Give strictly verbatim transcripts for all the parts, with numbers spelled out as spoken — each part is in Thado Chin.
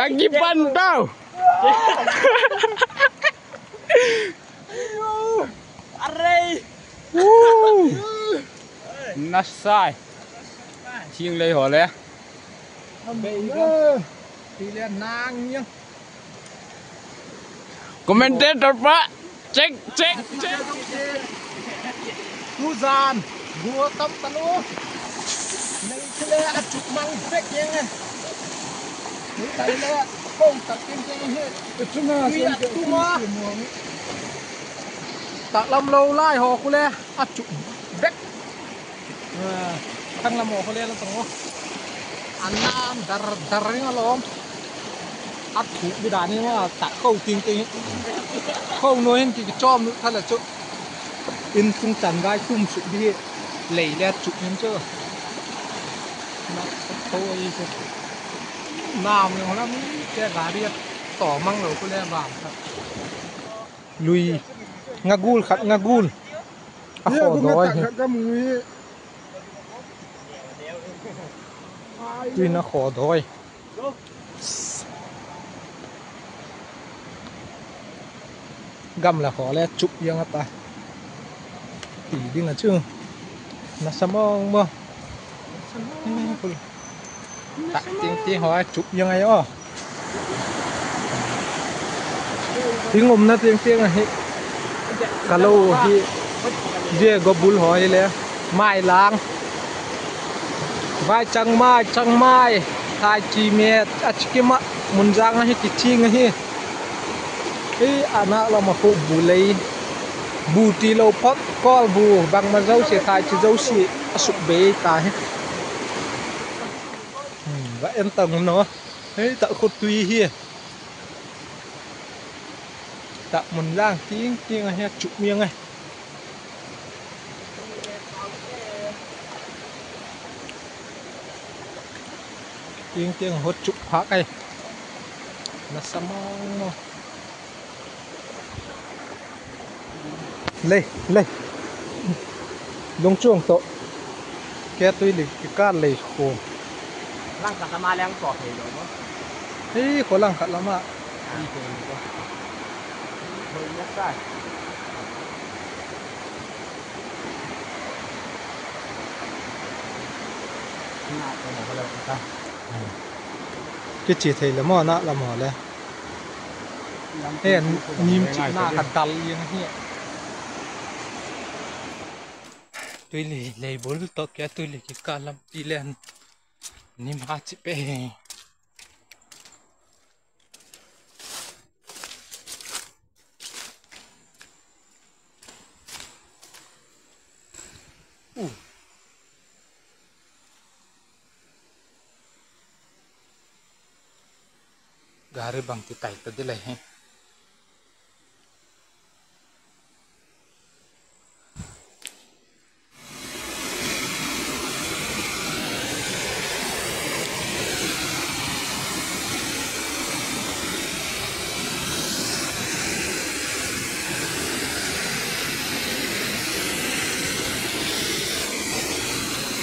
Akipan tau. Arei. Nasai. Thing lei ho le. Commentator pa. Check, check, check. Tujan, gua tam talu. Nei chule achup mang bek jeng e. Nei tai le, kong tak jeng jeng he. Tui atuma. Taklam lou lai ho khu le, achup bek. Thang lam ho khu le la tong. Anam dar dar ring alom. Athu bi dan ni ma tak khou ting ting. Khou noi hin ki chom nu thala chu. In chung chan vai kum su bi lei le chu in chu. Na khou ai chu. Nam ne ho lam ke gari to mang lo khu le ba. Lui. Ngagul khat ngagul. A kho doi. Tui na kho doi. Gam la kho le chup jeng a ta. Ti ding a chu. Nasa mong mo. Tak ting ting ho chup jeng ai o. Hing umna ting ting ahi. Ka lo hi. Ve go bul ho hi le. Mai lang. Vai chang mai, chang mai. Thai chi met. A chi ki ma. Mun jang ahi ki ching ahi. Hi ana la ma khu bu lei. Bu ti lo phot kol bu. Bang ma zo si thai chi zo si. A suk be ta hi. Hmm, va en tang no. Hei, ta khu tui hi. Ta mun lang ting ting a hi chup miang ai. Ting ting ho chup phak ai. Nasa mong mong. Lei, lei. Lungchuang to. Ke tui li ki kal lei khu. Lang khat lama leng to thei lo mo. Hei, kho lang khat lama. Hei, thei lo. Hoi na sai. Na ko mo lo ka. Kichi thei le mo na la mo le. He, nim chih na ka dal jeng hi. Tuili, leibul to kia tuili kikah lampi len. Nim ha chi pe. Uh. Gari bang ti tai ta di lai he.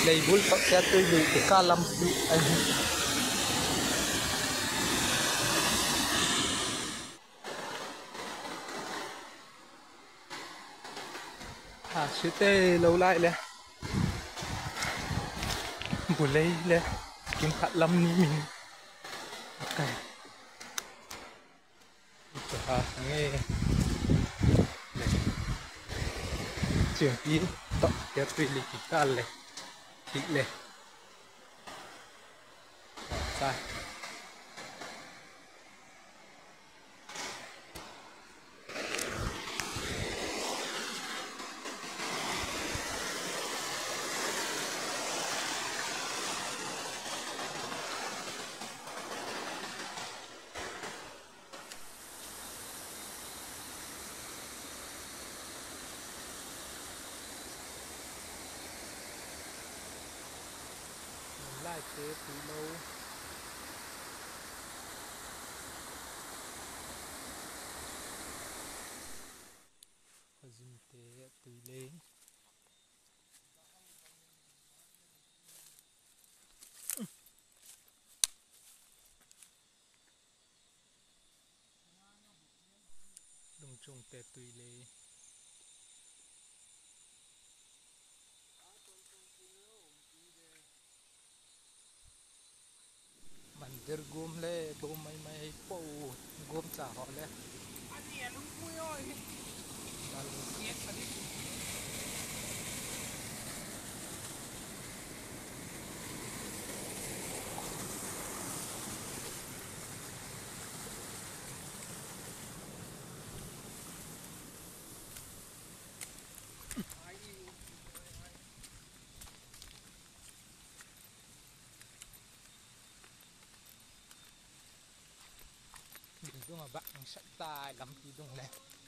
Leibul toh kia tuili kikah lampi ahi. Ha, sute lo lai le. Bulei le. Kimkhat lam ni min. Okay. Ito ha, nge. Le. Chiang pi, toh, kia tuili kikah le. Ti le. Sa. Lai te tui lo. Khajim te tui le. Lungte tui le. Mandir gum le, gum mai mai po, gum cha ho le. Ani alung pui oi. Yes, ani. Dung a bak ang sat tai lampi dung le.